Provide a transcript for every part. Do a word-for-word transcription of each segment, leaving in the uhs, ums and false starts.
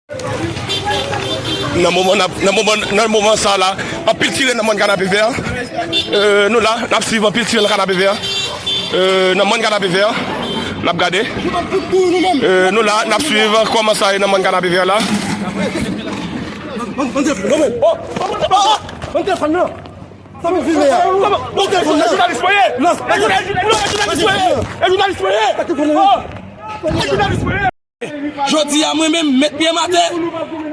Nan moman, n ap- nan moman, nan moman sa la, anpil tire nan mòn Kanapevè. Euh, nou la, n ap swiv anpil tire nan Kanapevè. Euh, nan mòn Kanapevè, n ap gade. Euh, nou la, n ap swiv kòman sa ye nan mòn Kanapevè la. Ban m telefòn nan. Sa m filme a. Ban m telefòn nan. Jounalis mwen ye. Non. E jounalis mwen ye. E jounalis mwen ye. Ban m telefòn nan. Oh. E jounalis mwen ye. Jodi a, mwen menm, met pye m atè,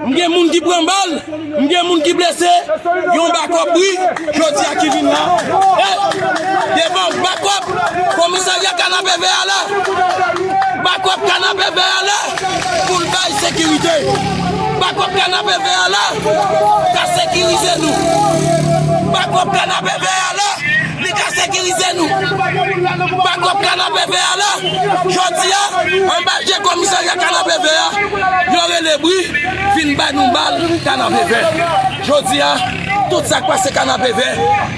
m gen moun ki pran bal, m gen moun ki blese, yon bakòp wi, jodi a ki vin la. E, devan bakòp, komisarya Kanapevè a la, bakòp Kanapevè a la, pou l bay sekirite. Bakòp Kanapevè a la, ka sekirize nou. Bakòp Kanapevè a la, li ka sekirize nou. Bakòp Kanapevè a la, jodi a, anba je komisarya Kanapevè a, yo rele bri, vin bay nou bal Kanapevè. Jodi a, tout sa k pase Kanapevè,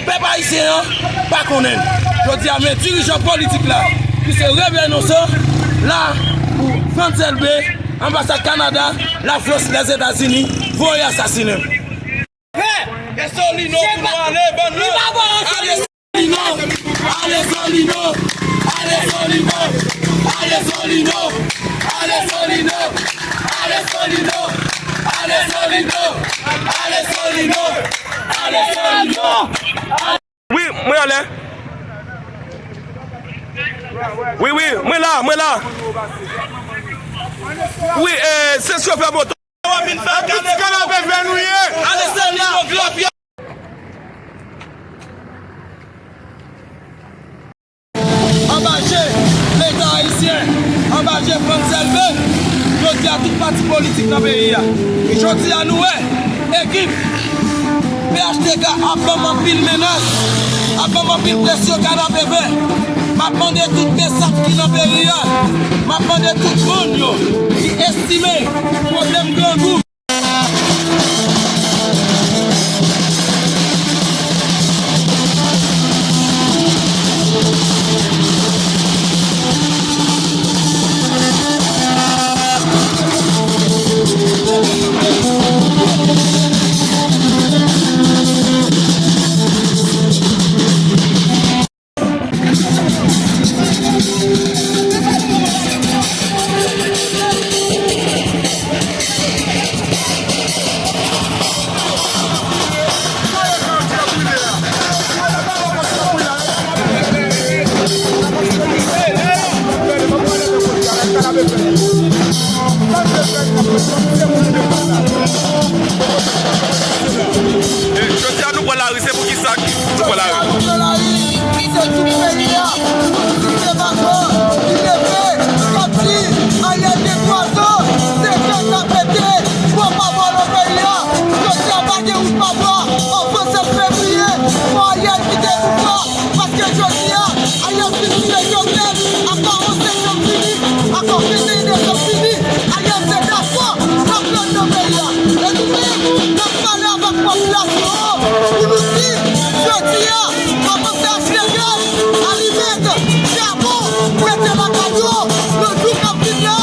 pèp ayisyen an pa konnen. Jodi a, men dirijan politik la, ki se Rèbè Inosan, la pou Frantz Elbé, anbasad Kanada, Lafrans, Lèzetazini, voye asasinen. Fè! Solino pou nou ale, bann nan! Ale Solino! Ale Solino! Ale Solino! Ale Solino! Ale Solino! Ale Solino! Ale Solino! Ale Solino! Ale Solino! Wi, mwen anlè. Wi, wi, mwen la, mwen la. Wi, eh, se chofè moto. Kanapevè nou ye. Ale Solino, grafya. Anba je Leta ayisyen, anba je Frantz Elbé, jodi a tout pati politik nan peyi a. Jodi a nou wè ekip P H T K ap ban m anpil menas, ap ban m anpil presyon Kanapevè. M ap mande tout BSAP ki nan peyi a, m ap mande tout moun yo ki estime pwoblèm grangou. Jodi a nou pran lari, se pou ki sa nou pran lari? Jodi a nou pran lari, se tout peyi a, tout ti debakman ki leve, k ap di Ariel gen twa zan, se fè k ap pete, bò pa bò nan peyi a. Jodi a pa gen wout pa bò, an Frans se fevriye, fò Ariel kite pouvwa, paske jodi a, Ariel fin tire Jovenel, akò onz septanm fini, akò venteyen desanm fini, Ariel se dakò, n ap pran nan peyi a. E nou menm, n ap pale avèk popilasyon an pou nou di, jodi a, kòmanse achte gaz, alimèt, chabon, mete lakay yo. Nan jou k ap vin la,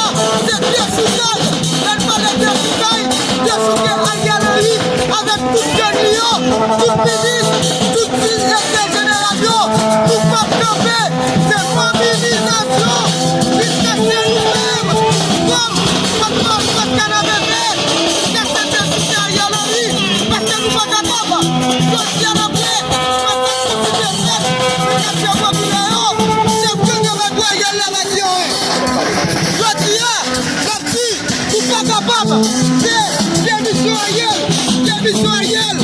se dechoukay. Lè n pale dechoukay, dechouke Ariel Henry avèk tout gang li yo, tout minis, tout direktè jeneral yo. Nou p ap kanpe. Se mobilizasyon jiskaske nou menm, kòm patwon, patwon Kanapevè, jiskaske se sou Ariel Henry, paske nou pa kapab. Jodi a n ap wè, masak kontinye fèt nan katye popilè yo, se gang avèk vòyè la lage yo. Jodi a, n ap di, nou pa kapab, se demisyon Ariel, demisyon Ariel.